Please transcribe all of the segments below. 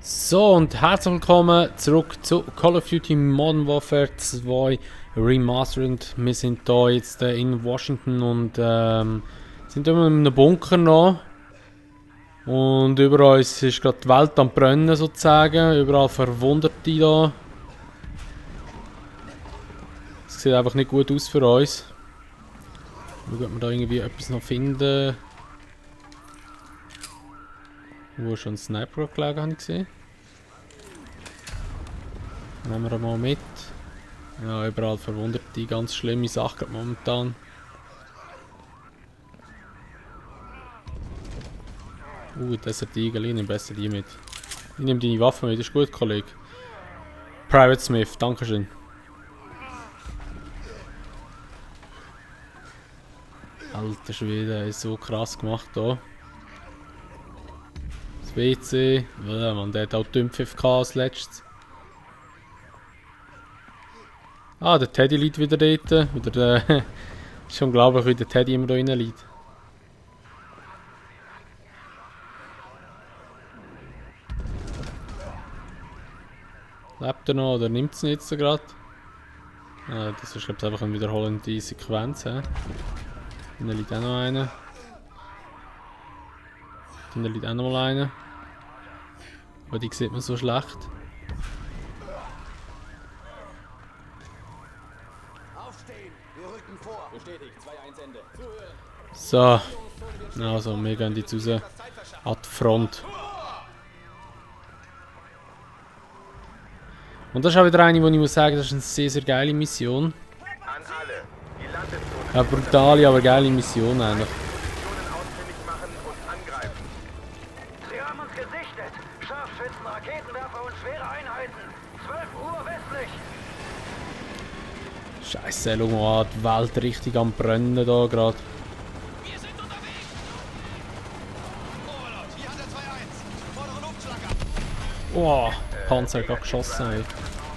So, und herzlich willkommen zurück zu Call of Duty Modern Warfare 2 Remastered. Wir sind hier jetzt in Washington und sind immer in einem Bunker noch. Und über uns ist gerade die Welt am Brennen sozusagen, überall Verwundete da. Es sieht einfach nicht gut aus für uns. Schauen, ob wir da irgendwie etwas noch finden. Wo schon ein Sniper gelegen, habe ich gesehen. Nehmen wir mal mit. Ja, überall Verwundete, ganz schlimme Sache gerade momentan. Desert Eagle, ich nehme besser die mit. Ich nehme deine Waffe mit, ist gut, Kollege. Private Smith, dankeschön. Alter Schwede, ist so krass gemacht hier. Das WC, ja, man, der hat auch Dümpfiff als letztes. Ah, der Teddy liegt wieder dort. Wieder der ist unglaublich, wie der Teddy immer da rein liegt. Lebt er noch oder nimmt es ihn jetzt gerade? Ah, das ist glaube ich einfach eine wiederholende Sequenz. Dann liegt auch noch einer. Dann liegt auch noch mal einer. Aber die sieht man so schlecht. So. Also, wir gehen jetzt raus an die Front. Und das ist auch wieder eine, wo ich muss sagen, das ist eine sehr, sehr geile Mission. Eine brutale, aber geile Mission eigentlich. Sie haben uns gesichtet. Scharfschützen, Raketenwerfer und schwere Einheiten. 12 Uhr westlich. Scheiße, schau mal an, die Welt richtig am Brennen da gerade. Wir sind unterwegs! Overlord, hier hat er 2-1. Vordere Luftschlag ab. Oh, Panzer hat gerade geschossen. Ey.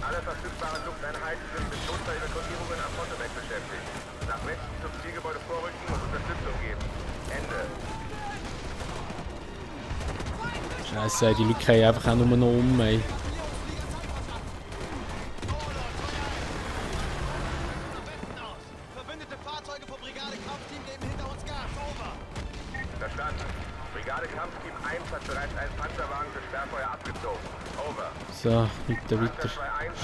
Alle verfügbaren Lufteinheiten sind mit Notfallrekrutierungen am Potomac beschäftigt. Nach Westen zum Zielgebäude vorrücken und Unterstützung geben. Ende. Scheiße, die Leute gehen einfach auch nur noch um. Ey. Verbündete Fahrzeuge vom Brigade-Kampfteam geben hinter uns Gas. Over. Verstanden. Brigade-Kampfteam 1 hat bereits einen Panzerwagen für Sperrfeuer abgezogen. Over. So, weiter.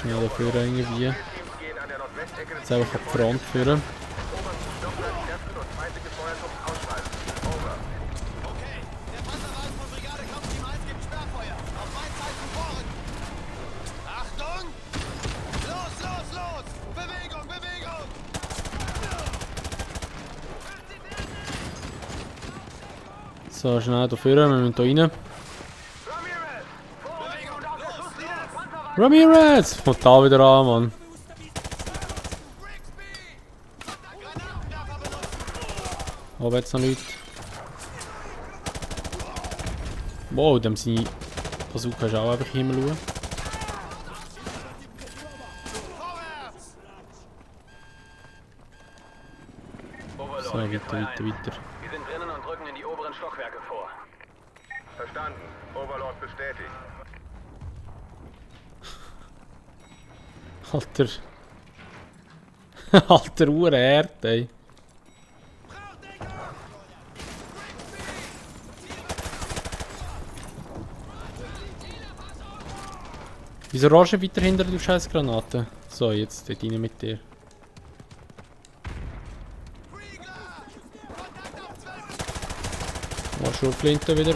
Schnell dafür irgendwie. Teams gehen an der Nordwestecke des Jetzt einfach an die Front führen. obersten Stockwerk ersten und zweite Gefeuerturms ausschalten. Over. Okay, der Panzerwagen von Brigade-Kampfteam 1 gibt Sperrfeuer. Auf mein Zeichen vorrücken. Achtung! Los, los, los! Bewegung, Bewegung! So, schnell dafür, wir müssen hier rein. Ramirez! Kommt da wieder an, Mann. Aber jetzt noch Leute. Wow, dem seine Bazooka ist auch einfach hier schauen. So, weiter. Wir sind drinnen und drücken in die oberen Stockwerke vor. Verstanden. Overlord bestätigt. Alter. Alter Uhrherd, ey. Wieso rasch weiter hinter, du scheiß Granate? So, jetzt dort rein mit dir. Mal Schrotflinte wieder.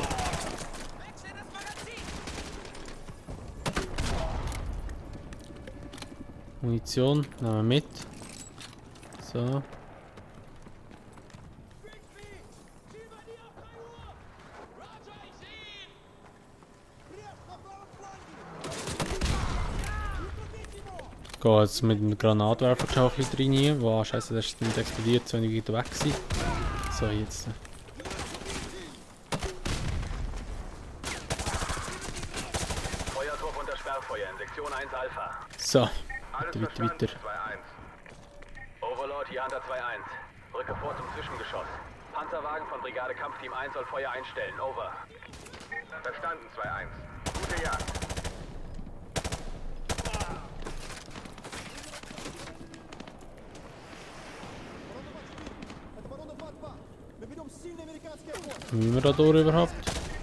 Munition, nehmen wir mit. So. Gehe jetzt mit dem Granatwerfer schon ein bisschen rein. Wow, scheiße, das ist nicht explodiert, wenn ich wieder weg bin. So, jetzt. Feuerturm unter Sperrfeuer in Sektion 1 Alpha. So, Alles weiter. verstanden. 2-1. Overlord, hier Hunter 2-1. Rücke vor zum Zwischengeschoss. Panzerwagen von Brigade Kampfteam 1 soll Feuer einstellen. Over. Verstanden. 2-1. Gute Jagd. Wie wir da durch überhaupt?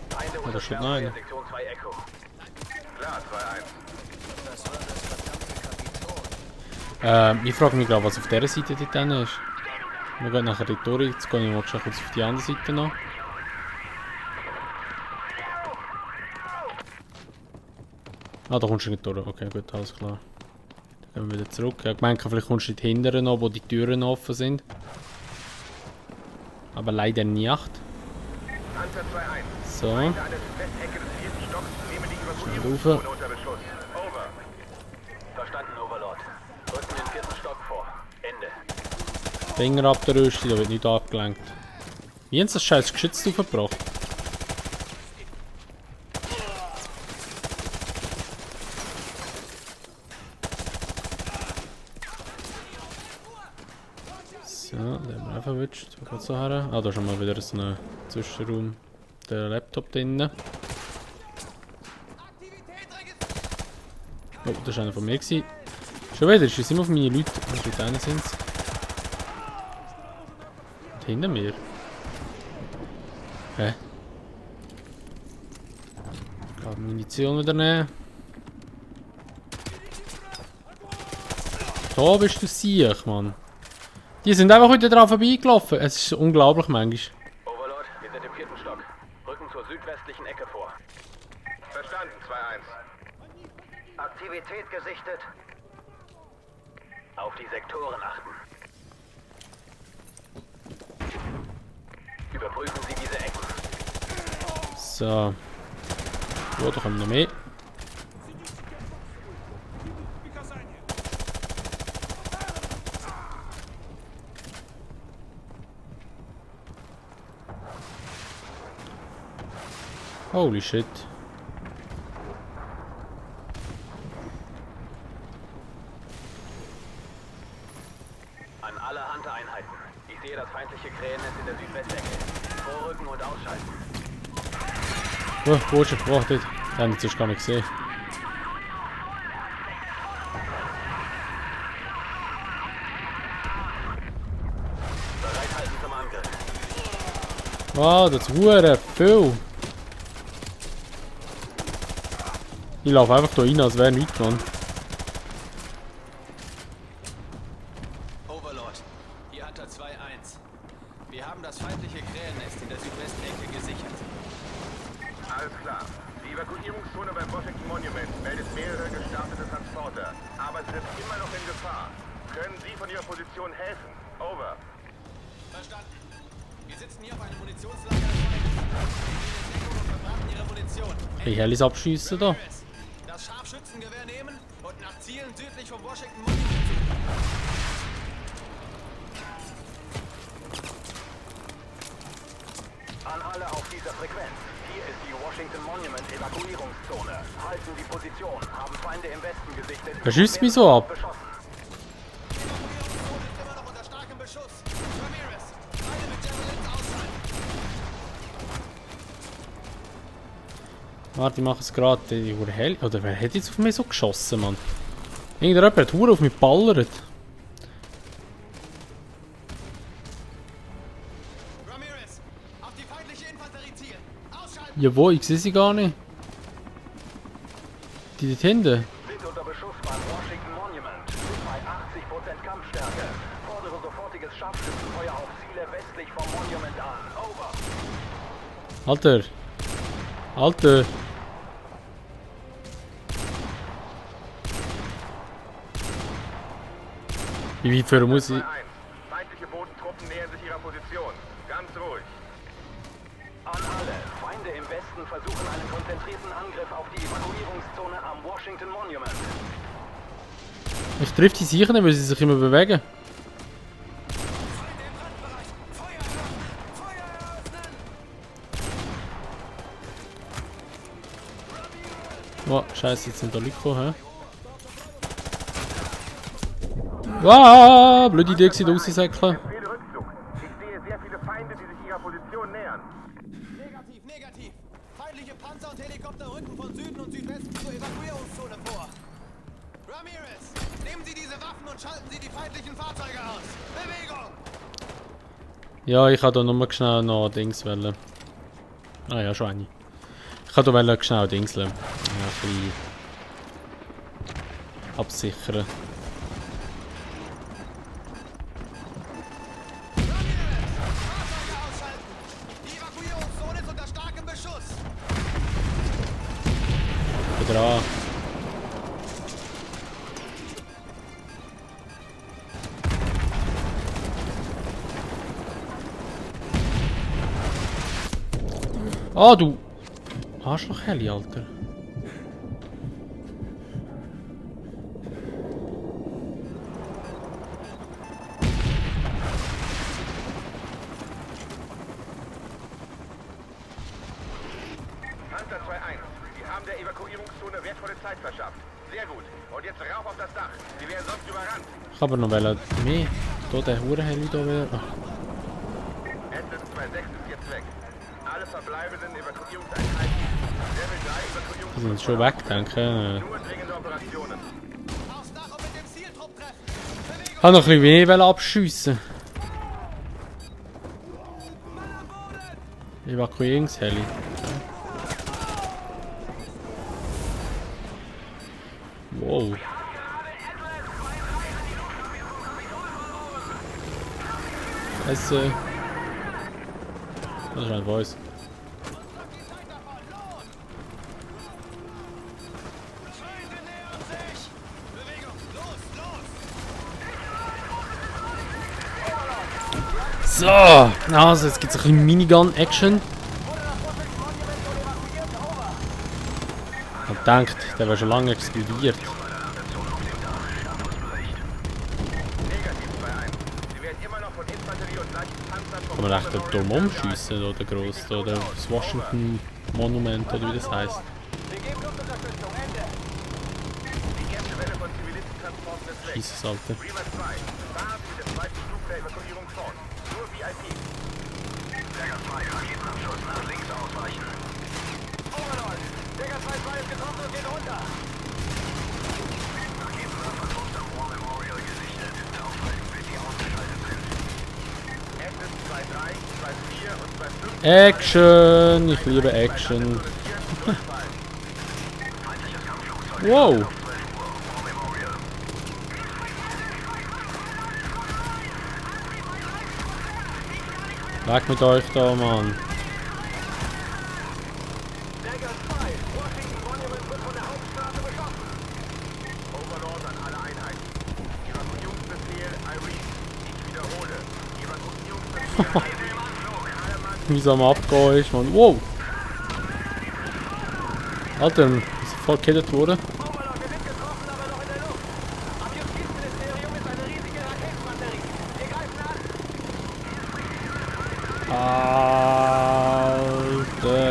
Feinde Ja, da steht unter noch einer. Sektion 2 Echo. Klar, 2-1. Ich frage mich gerade, was auf dieser Seite dort hinten ist. Wir gehen nachher dort durch, jetzt gehe ich mal kurz auf die andere Seite noch. Ah, da kommst du nicht durch. Okay, gut, alles klar. Dann gehen wir wieder zurück. Ich habe gemeint, vielleicht kommst du dort hinten noch, wo die Türen offen sind. Aber leider nicht. Panzer 2-1. So, Feinde an der Südwestecke des 4. Stocks nehmen die rauf. Evakuierungszone unter Beschuss. Over. Verstanden, Overlord. Rücken den 4. Stock vor. Ende. Finger ab der Rüste, da wird nicht abgelenkt. Wie haben sie das scheiß Geschütz aufgebracht? So, den haben wir einfach erwischt. Wo geht's so her? Ah, da ist schon mal wieder so ein Zwischenraum. Der Laptop drinnen. Oh, das war einer von mir. Gewesen. Schon wieder, ist immer auf meine Leute. Wie viele sind es? Hinter mir? Hä? Ich kann Munition wieder nehmen. Da bist du sicher, Mann. Die sind einfach heute dran vorbeigelaufen. Es ist unglaublich manchmal. Overlord, wir sind im 4. Stock. Rücken zur südwestlichen Ecke vor. Verstanden, 2-1. Aktivität gesichtet. Auf die Sektoren achten. Überprüfen Sie diese Ecken. So. Ja, da kommen noch mehr. Holy shit. An alle Hunter-Einheiten. Ich sehe das feindliche Krähennetz in der Südwestecke. Vorrücken und ausschalten. Oh, wo ist er? Oh, dort. Den habe ich zuerst gar nicht gesehen. Bereithalten zum Angriff. Wow, das ist hure viel. Ich laufe einfach da rein, als wäre nichts, Mann. Overlord, hier Hunter 2-1. Wir haben das feindliche Krähennest in der Südwestecke gesichert. Alles klar. Die Evakuierungszone beim Washington Monument meldet mehrere gestartete Transporter. Aber sie sind immer noch in Gefahr. Können Sie von Ihrer Position helfen? Over. Verstanden. Wir sitzen hier auf einem Munitionslager des Feindes. Sie sind in Deckung und verbraten ihre Munition. Ich Helis abschießen da. Das Scharfschützengewehr nehmen und nach Zielen südlich vom Washington Monument suchen. An alle auf dieser Frequenz. Hier ist die Washington Monument Evakuierungszone. Halten die Position. Haben Feinde im Westen gesichtet. Er schießt mich so ab. Beschossen. Die Evakuierungszone ist immer noch unter starkem Beschuss. Ramirez, beide mit Javelins ausschalten. Warte, ich mache es gerade. Oder wer hat jetzt auf mich so geschossen, Mann? Irgendjemand hat Hure auf mich geballert. Ramirez, auf die feindliche Infanterie zielen. Ausschalten. Ja, wo? Ich sehe sie gar nicht. Die dort hinten. Sind unter Beschuss beim Washington Monument. Sind bei 80% Kampfstärke. Fordere sofortiges Scharfschützenfeuer auf Ziele westlich vom Monument an. Over. Alter. Alter. Wie viel muss ich... 2-1. Feindliche Bodentruppen nähern sich ihrer Position. Ganz ruhig. An alle. Feinde im Westen versuchen einen konzentrierten Angriff auf die Evakuierungszone am Washington Monument. Ich treffe die sicher nicht, weil sie sich immer bewegen. Feinde im Brandbereich. Feuer eröffnen. Feuer eröffnen. Oh, scheiße, jetzt sind da Leute gekommen, hä? Wow, blöde Idee gewesen, da raussäckeln. Empfehle Rückzug. Ich sehe sehr viele Feinde, die sich ihrer Position nähern. Negativ, negativ. Feindliche Panzer und Helikopter rücken von Süden und Südosten diese Waffen und schalten Sie die feindlichen Fahrzeuge aus. Bewegung! Ja, ich kann da nur schnell noch Dings wählen. Ah ja, schon eine. Ich kann da schnell Dings wählen. Ja, ein bisschen absichern. Fahrzeuge ausschalten! Die Evakuierungszone ist unter starkem Beschuss! Wieder an. Ah, du Arschloch-Heli, Alter. Panzer 2-1, Sie haben der Evakuierungszone wertvolle Zeit verschafft. Sehr gut. Und jetzt rauf auf das Dach. Sie werden sonst überrannt. Ich kann aber noch mehr. Da der Huren-Heli da wäre. Atlas 2-6 ist jetzt weg. Alle verbleibenden Evakuierungseinheiten. Level 3 Die Evakuierungszone. sind schon weg, denke ich. Nur dringende Operationen. Aufs Dach und mit dem Zieltrupp treffen! Bewegung! Ich wollte noch ein bisschen mehr abschiessen. Evakuierungsheli. Wow. Das ist ein Voice. Feinde nähern sich! Bewegung! Los, los! So, also jetzt gibt es ein bisschen Minigun-Action. Ich denkt, der wäre schon lange explodiert. Negativ 2-1. Sie werden immer noch von Infanterie und leichten Panzern vom Kann man echt den Turm umschiessen oder gross? Oder das Washington Monument oder wie das heisst. Wir geben Luftunterstützung. Ende. Die Kämpfewelle von Zivilistentransporten ist weg. Jesus, Alter. Reaver 2, fahren Sie mit dem zweiten Flug der Evakuierung fort. Nur VIP. Berger 2, Raketenabschuss nach links ausweichen. Overlord. Digger 2-2 ist getroffen und geht runter. Raketenwerfer kommt am War Memorial gesichtet. Aufhalten, bis sie ausgeschaltet sind. Atlas 2-3, 2-4 und 2-5. Action! Ich liebe Action. Wow! Weg mit euch da, Mann. Digger 2. Washington Monument wird von der Hauptstraße beschossen. Overlord an alle Einheiten. Evakuierungsbefehl Irene. Ich wiederhole. Evakuierungsbefehl Irene. Alle Mann Wie es am Abgehen ist, Mann. Wow! Alter, ist voll gekillt worden. Overlord, wir sind getroffen, aber noch in der Luft. Am Justizministerium ist eine riesige Raketenbatterie. Wir greifen an. Alter!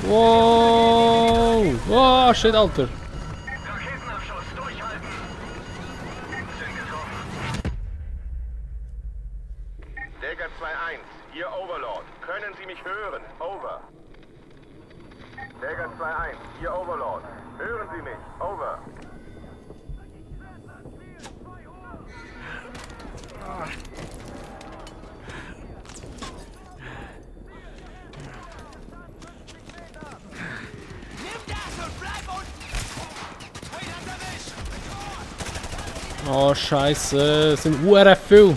Wow! Oh, shit, Alter! Raketenabschuss. Durchhalten. Sind getroffen. Delta 2-1, hier Overlord. Können Sie mich hören? Over. Delta 2-1, hier Overlord. Hören Sie mich? Over. Nimm das und bleib unten! Feind erwischt! Oh, Scheiße, es sind URF viel.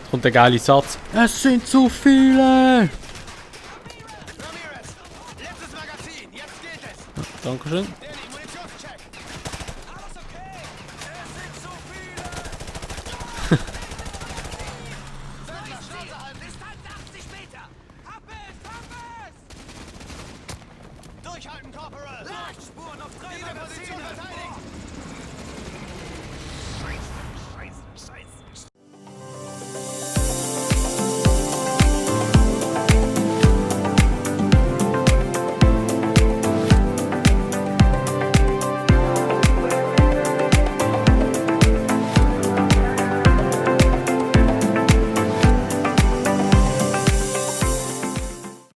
Jetzt kommt der geile Satz. Es sind zu viele! Ramirez! Letztes Magazin! Jetzt geht es! Dankeschön. Danny, Munitionscheck! Alles okay! Es sind zu viele! Sender, Schnauze halten! Distanz 80 Meter! Hab es! Durchhalten, Corporal! Spuren auf 3 Position verteidigen!